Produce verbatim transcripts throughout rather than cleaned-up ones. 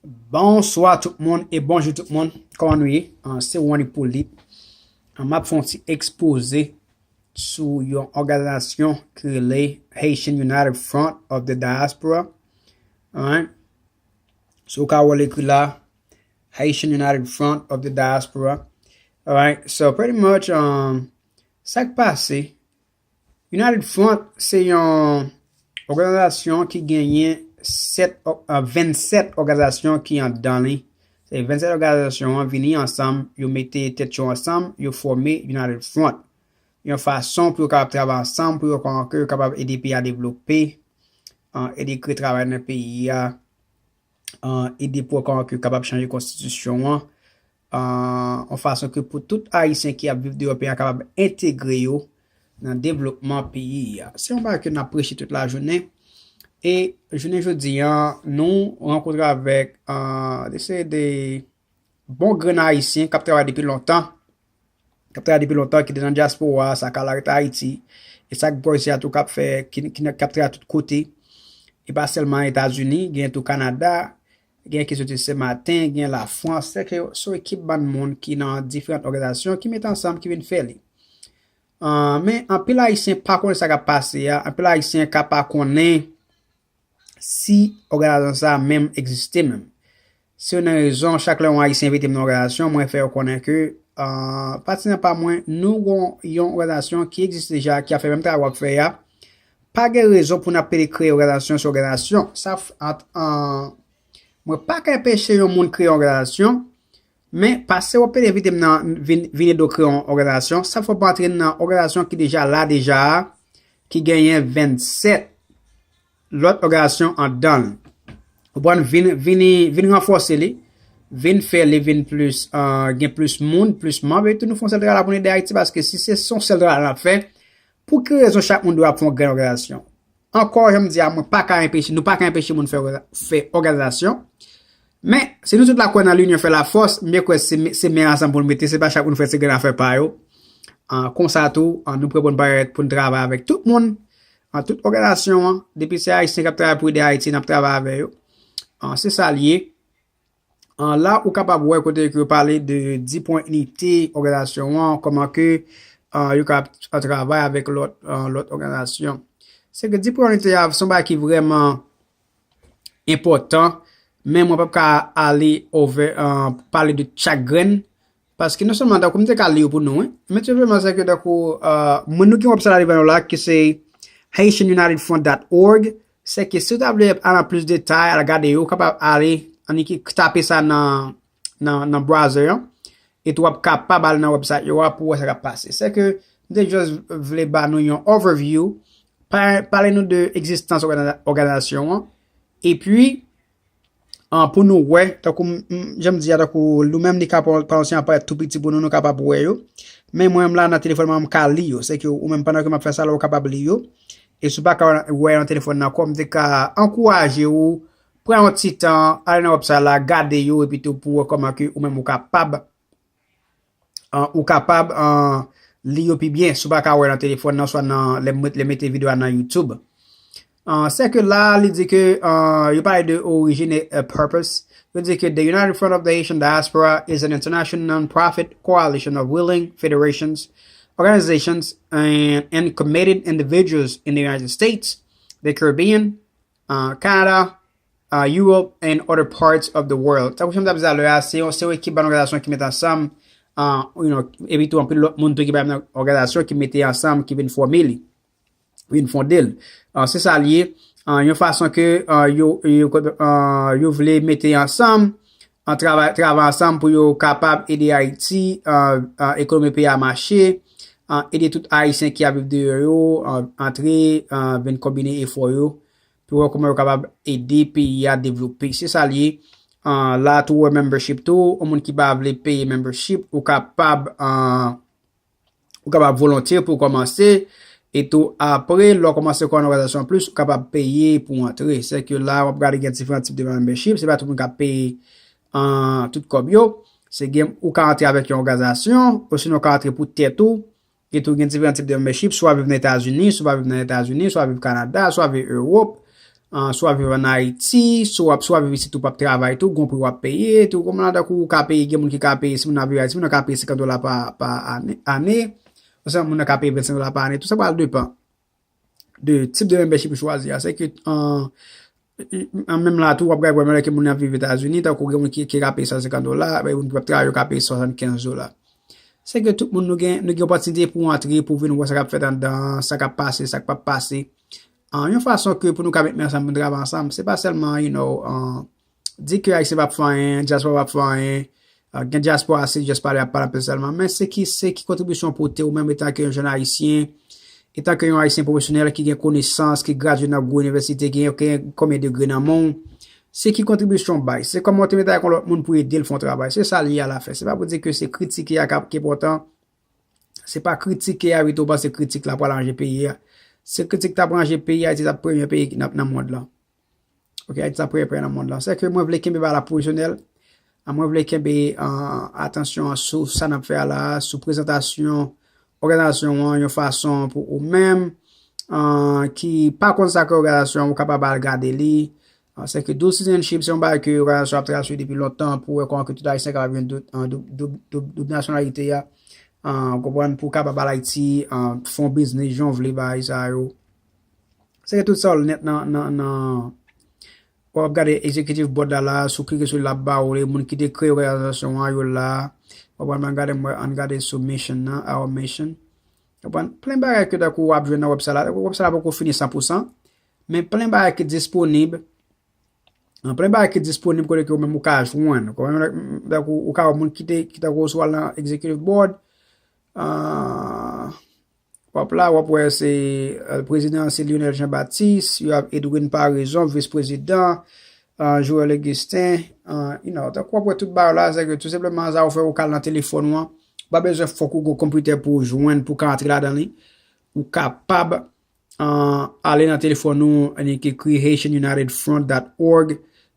Bonswa tout moun e bonjou tout moun. Kòman nou ye? Ah, se Wonny Polit. Ah, m ap fè yon ti ekspoze sou yon òganizasyon ki rele Haitian United Front of the Diaspora. Alright. So, ou ka wè l ekri la, Haitian United Front of the Diaspora. Alright. So, pretty much, um, sa k pase, United Front se yon òganizasyon ki genyen sèt, ò- a, vennsèt òganizasyon ki anndan li. Se vennsèt òganizasyon an vini ansanm, yo mete tèt yo ansanm, yo fòme United Front. Yon fason pou yo kapab travay ansanm, pou yo konnen ke yo kapab ede peyi a devlope, an, ede kreye travay nan peyi a, an, ede pou yo konnen ke yo kapab chanje konstitisyon an, an, yon fason ke pou tout Ayisyen ki ap viv deyò peyi a kapab entegre yo nan devlopman peyi a. Se yon bagay ke n ap preche tout lajounen. E jounen jodi a, nou rankontre avèk, an, de seri de bon grenn Ayisyen k ap travay depi lontan, k ap travay depi lontan, ki te nan dyaspora, sa ka al ret Ayiti, e sa k bò isi a tou k ap fè, ki, ki, k ap travay tout kote, e pa sèlman Etazini, gen tou Kanada, gen ki soti Senmaten, gen Lafrans, se ke se yon ekip bann moun ki nan diferan òganizasyon ki mete ansanm, ki vin fè li. Ah, men anpil Ayisyen pa konnen sa k ap pase a, anpil Ayisyen ka pa konnen si òganizasyon sa a menm egziste menm. Se youn nan rezon, chak lè yon Ayisyen envite m nan òganizasyon, mwen fè yo konnen ke, ah, patizan pa mwen, nou gon yon òganizasyon ki egziste deja, ki ap fè menm travay w ap fè a. Pa gen rezon pou n ap pede kreye òganizasyon sou òganizasyon. Sa f-, ant, an, mwen pa ka enpeche yon moun kreye yon òganizasyon, men pase w ap pede envite m nan vin, vin ede w kreye yon òganizasyon. Sa fò w antre nan òganizasyon ki deja la deja a, ki genyen vennsèt lòt òganizasyon anndan l. Ou konprann? Vin, vini, vin ranfòse li, vin fè li vin plis, ah, gen plis moun, plis manm, epi tou nou fè yon sèl travay la pou n ede Ayiti, paske si se, se yon sèl travay la n ap fè, pou ki rezon chak moun dwe ap fè yon grenn òganizasyon? Ankò, jan m di a, mwen pa ka enpeche, nou pa ka enpeche moun fè, fè òganizasyon. Men, si nou tout la kwè nan linyon fè lafòs, m byen kwè se, se men ansanm pou nou mete, se pa chak moun fè ti grenn afè pa yo. Ah, konsa tou, ah, nou prè pou n parèt, pou n travay avèk tout moun, ah, tout òganizasyon an, depi se Ayisyen k ap travay pou ede Ayiti, n ap travay avè yo. Ah, se sa l ye. Ah, la, ou kapab wè kote ke yo pale de dis pwen inite òganizasyon an, kòman ke, ah, yo ka travay avèk lòt, ah, lòt òganizasyon. Se ke dis pwen inite a, se yon bagay ki vrèman enpòtan, men mwen p ap ka ale over, ah, pale de chak grenn, paske non sèlman tankou m te ka li yo pou nou, wi, men tou senpleman se ke tankou, ah, mwen nou gen website la devan nou la, ki se Haitian United Front dot org, se ke si w ta vle al an plis detay, al gade yo, ou kapab ale, annik tape sa nan, nan, nan browser an, epi w ap kapab al nan website yo a pou wè sa k ap pase. Se ke m te just vle ba nou yon overview, pa-, pale nou de egzistans ògana-, òganizasyon an, epi, ah, pou nou wè, tankou m, m, jan m di a, tankou nou menm li ka pa, pa yon aparèy tou piti pou nou, nou kapab wè yo. Men mwen menm la nan telefòn mwen, m ka li yo. Se ke ou menm pandan ke m ap fè sa la, ou kapab li yo. E si w pa ka wè nan telefòn nan ankò, m te ka ankouraje w, pran yon ti tan, ale nan website la, gade yo, epi tou pou wè kòman ke ou menm ou kapab, ah, ou kapab, ah, li yo pi byen, si w pa ka wè nan telefòn nan, swa nan, lè m met-, lè m mete videyo a nan YouTube. Ah, se ke la, li di ke, ah, yo pale de origin e, e purpose. Yo di ke the United Front of the Haitian Diaspora is an international non-profit coalition of willing federations, organizations, and, and committed individuals in the United States, the Caribbean, ah, Canada, ah, Europe, and other parts of the world. Tankou jan m t ap di talè a, se yon, se yon ekip bann òganizasyon ki met ansanm, ah, you know, epi tou anpil lòt moun tou ki pa menm nan òganizasyon ki mete ansanm, ki vin fòme li, vin fonde l. Ah, se sa l ye. Ah, yon fason ke, ah, yo, yo, ah, yo vle mete ansanm, ah, travay, travay ansanm pou yo kapab ede Ayiti, ah, ah, ekonomi peyi a mache, ah, ede tout Ayisyen ki ap viv deyò yo, ah, antre, ah, vin konbine efò yo, pou wè kòman yo kapab ede peyi a devlope. Se sa l ye. Ah, la tou wè membership tou, yon moun ki pa vle peye membership, ou kapab, ah, ou kapab volontye pou w kòmanse. E tou apre, lè w kòmanse kwè nan òganizasyon plis, ou kapab peye pou w antre. Se ke la, w ap gade gen diferan tip de membership. Se pa tout moun k ap peye, ah, tout kòb yo. Se gen, ou ka antre avèk yon òganizasyon, osinon ou ka antre pou tèt ou. Gen tou, gen diferan tip de membership, swa viv nan Etazini, swa viv nan Etazini, swa viv Kanada, swa viv Ewòp. An, si w ap viv ann Ayiti, si w ap, si w ap viv isit tou, w p ap travay tou, gon pri w ap peye tou. Kòman tankou ou ka peye, gen moun ki ka peye, si moun nan viv Ayiti, moun nan ka peye senkant dola pa, pa ane, ane. Oswa moun nan ka peye vennsenk dola pa ane. Tou sa pral depann de tip de membership ou chwazi a. Se ke, an, an menm la tou, w ap gade pwoblèm lè ke moun nan viv Etazini, tankou gen moun ki, ki ka peye san senkant dola, men moun ki p ap travay yo ka peye swasannkenz dola. Se ke tout moun nou gen, nou gen opòtinite pou antre, pou vin wè sa k ap fèt anndan, sa k ap pase, sa k p ap pase. An yon fason ke pou nou ka met men ansanm, pou n travay ansanm, se pa sèlman, you know, an, di ke Ayisyen p ap fè anyen, dyaspora p ap fè anyen, an, gen dyaspora se just pale ap pale anpil sèlman, men se ki, se ki kontribisyon w pote ou menm etanke yon jèn Ayisyen, etanke yon Ayisyen pwofesyonèl ki gen konesans, ki gradye nan gwo inivèsite, ki gen, ki gen konbyen degre nan men w, se ki kontribisyon w bay, se kòman w te mete ak yon lòt moun pou ede l fè yon travay, se sa l ye alafen, se pa pou di ke se kritike a k ap, ki enpòtan, se pa kritike a vit ou panse kritik la pral ranje peyi a. Se kritik t ap ranje peyi a, Ayiti t ap premye peyi nan, nan mond lan. Ok, Ayiti t ap premye peyi nan mond lan. Se ke mwen vle kenbe bagay la pwofesyonèl. An, mwen vle kenbe, an, atansyon an sou sa n ap fè a la, sou prezantasyon òganizasyon an, yon fason pou ou menm, an, ki pa konn sa ke òganizasyon an, ou kapab al gade li. An, se ke Dual Citizenship, se yon bagay ke òganizasyon ap travay sou li depi lontan pou wè kòman ke tout Ayisyen kapab jwenn doub, an, doub, doub, doub, doub nasyonalite a. An, konprann, pou kapab al Ayiti, an, fè yon biznis, jan w vle, bagay sa yo. Se ke tout sa w nèt nan, nan, nan, w ap gade executive board la, la, si w klike sou li, l ap ba w li, moun ki te kreye òganizasyon an, yo la. W ap gade, ann gade, mwen, ann gade sou mission nan, our mission. W ap plen bagay ke tankou w ap jwenn nan website la. Website la poko fini san pou san, men plen bagay ki disponib. An plen bagay ki disponib kote ke ou menm ou ka jwenn. Tankou ou ka wè moun ki te, ki tankou sou al nan executive board. An, w ap la, w ap wè se, euh, prezidan se Lionel Jean Baptiste, you have Edwin Paraison, vis prezidan, an, Joël Augustin, an, you know, tankou w ap wè tout bagay la, se ke tou senpleman sa ou fè ou ka al nan telefòn ou an. Ou pa bezwen fòk ou gon konpitè pou w jwenn, pou w ka antre ladan li. Ou kapab, an, ale nan telefòn ou, annik ekri haitian united front dot org,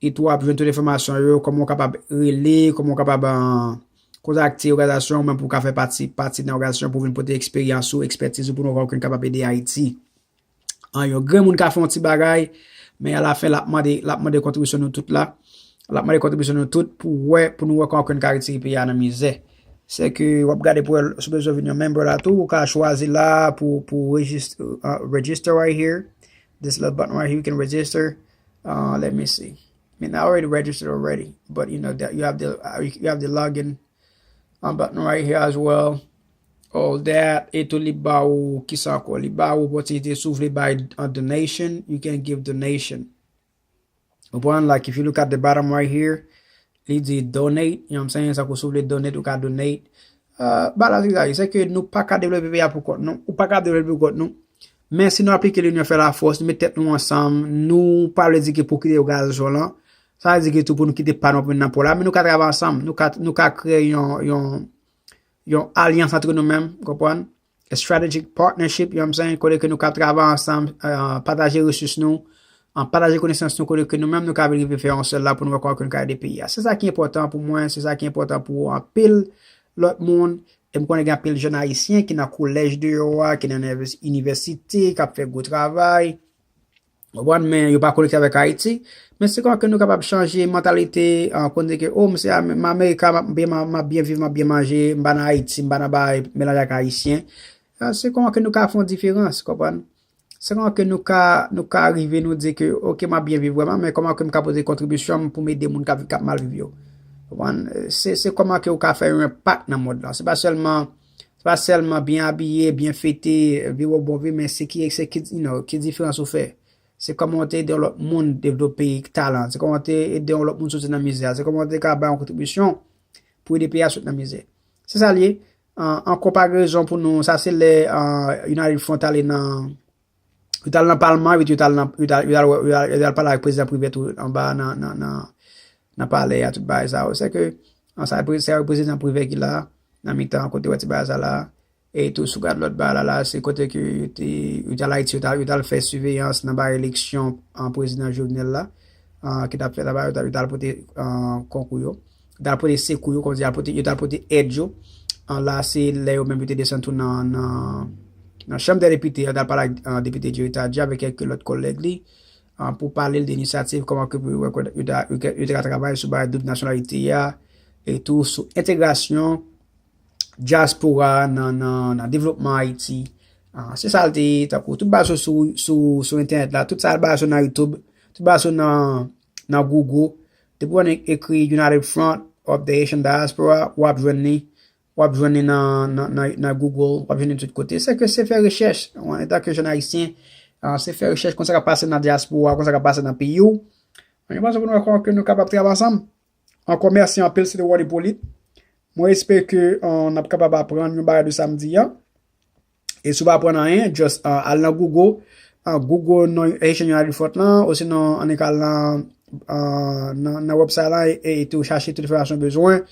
epi w ap jwenn tout enfòmasyon yo, kòman w kapab rele, kòman w kapab, an, kontakte òganizasyon ou menm pou w ka fè pati, pati nan òganizasyon pou w vin pote eksperyans ou, ekspètiz ou pou nou wè kòman ke n kapab ede Ayiti. An, yon grenn moun ka fè yon ti bagay, men alafen, l ap mande, l ap mande kontribisyon nou tout la. L ap mande kontribisyon nou tout pou wè, pou nou wè kòman ke n ka retire peyi a nan mizè. Se ke w ap gade pou wè si w bezwen vin yon member la tou, ou ka chwazi la pou, pou register, uh, register right here. This little button right here, you can register. Uh, let me see. I mean, I already registered already, but you know that you have the, uh, you have the login, uh, button right here as well. All that. E tou li ba ou, kisa ankò? Li ba ou opòtinite si w vle bay an donation, you can give donation. Ou konprann? Like, if you look at the bottom right here, li di donate, you know what I'm saying? Sa kou si w vle donate, ou ka donate. Uh, bagay la se sa, se ke nou pa ka devlope peyi a pou kont nou, ou pa ka devlope pou kont nou. Men si nou aplike l'union fait la force, nou met tèt nou ansanm, nou pa vle di ke pou kite òganizasyon lan, sa vle di ke tou pou nou kite pa nou pou vin nan po la, men nou ka travay ansanm, nou ka, nou ka kreye yon, yon, yon alyans antre nou menm, konprann? A strategic partnership, you know what I'm saying? Kote ke nou ka travay ansanm, uh, pataje resous nou, uh, pataje konesans nou, kote ke nou menm nou ka vin rive fè yon sèl la pou nou wè kòman ke nou ka ede peyi a. Se sa ki enpòtan pou mwen, se sa ki enpòtan pou anpil lòt moun. E m konnen gen anpil jèn ayisyen ki nan kolèj deyò a, ki nan inivès-, inivèsite, k ap fè gwo travay. Ou konprann, men yo pa konekte avèk Ayiti. Men se kòman ke nou kapab chanje mantalite, an, konn di ke, o, m se Ame-, m Amerika, m ap, m ap, m ap byen viv, m ap byen manje, m pa nan Ayiti, m pa nan bagay melanje ak Ayisyen. An, se kòman ke nou ka fè yon diferans, konprann? Se kòman ke nou ka, nou ka rive nou di ke, oke, m ap byen viv vrèman, men kòman ke m ka pote kontribisyon m pou m ede moun k ap, k ap mal viv yo? Konprann? Se, se kòman ke ou ka fè yon enpak nan mond lan. Se pa sèlman, se pa sèlman byen abiye, byen fete, viv yon bon vi, men se ki, se ki, you know, ki diferans ou fè? Se kòman w te ede yon lòt moun devlope talan. Se kòman w te ede yon lòt moun soti nan mizè. Se kòman w te ka bay yon kontribisyon pou ede peyi a sot nan mizè. Se sa l ye. An, an konparezon pou nou, sa se lè, an, United Front ale nan, yo t al nan palman, epi yo t al nan, yo t al, yo t al, yo t al, yo t al pale ak prezidan Privè tou anba nan, nan, nan, nan palè a, tout bagay sa yo. Se ke, an, sa, se prezidan Privè ki la, nan mitan, kote w wè ti bagay sa la. E tou, si w gad lòt bagay la, la, se kote ke yo te, yo t al Ayiti, yo t al, yo t al fè siveyans nan bagay eleksyon, an, prezidan Jovenel la, an, ki t ap fèt anba, yo t al, yo t al pote, an, konkou yo. Yo t al pote sekou yo, kòmsi yo t al pote, yo t al pote èd yo. An, la, se lè yo menm yo te desann tou nan, nan, nan Chanm dè Depite, yo t al pale ak, an, Depite Jerry Tardy avèk kèk lòt kòlèg li. ah, pou pale de inisyativ, kòman ke pou yo, yo, yo, yo te ka travay sou bagay doub nasyonalite a, e tou sou entegrasyon dyaspora nan, nan, nan devlopman Ayiti. Ah, se sa l te ye, tankou tout bagay sou, sou, sou, sou entènèt la, tout sa bagay sou nan YouTube, tout bagay sou nan, nan Google. Depi w annik ekri United Front of the Haitian Diaspora, w ap jwenn li, w ap jwenn li nan, nan, nan, nan Google, w ap jwenn li tout kote. Se ke se fè rechèch, antanke jèn ayisyen, ah, se fè rechèch kon sa k ap pase nan dyaspora, kon sa k ap pase nan peyi w. Mwen panse pou nou wè kòman ke nou kapab travay ansanm. Ankò mèsi anpil, se te Rony Polit. Mwen espere ke, uh, n ap kapab aprann yon bagay de sa m di a. E si w pa aprann anyen, just, uh, al nan Google, uh, Google non Haitian United Front lan, osinon annik al nan, uh, nan, nan website lan e, e, e tou chache tout enfòmasyon w bezwen.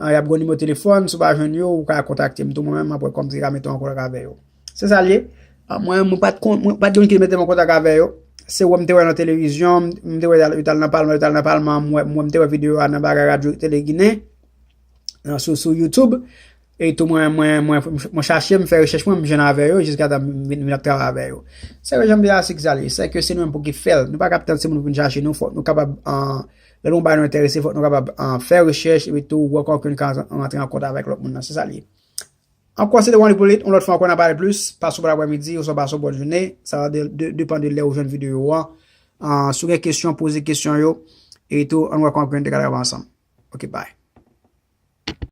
Uh, y ap gen nimewo telefòn, si w pa jwenn yo, ou ka kontakte m tou mwen menm, m ap wè kòman m te ka mete w an kontak avè yo. Se sa l ye. Ah, mwen, mwen pa t kon, mwen pa t gen moun ki te mete m an kontak avè yo. Se wè m te wè nan televizyon, m te wè yo t al nan palman, yo t al nan palman, mwen, mwen m te wè videyo a nan bagay radyo tele ginen, nan, sou, sou YouTube. E tou mwen, mwen, mwen, mwen chache, m fè rechèch mwen, m jwenn avè yo, jiskatan m vin, vin ap travay avè yo. Se ke jan m di a, se ki sa l ye. Se ke se nou menm pou ki fè l. Nou pa ka ap tann se moun pou vin chache nou, fòk nou kapab, ah, lè nou bay nou enterese, fòk nou kapab, ah, fè rechèch, epi tou wè kòman ke nou ka rantre an kont avèk lòt moun nan. Se sa l ye. Ankò, se te Rony Polit, yon lòt fwa ankò n a pale plis, pase w bòn aprèmidi, oswa pase w bòn jounen, sa va de, de, depann de lè ou jwenn videyo a. Ah, si w gen kesyon, poze kesyon yo, e tou, ann wè kòman pou nou te ka travay ansanm. Ok, bye.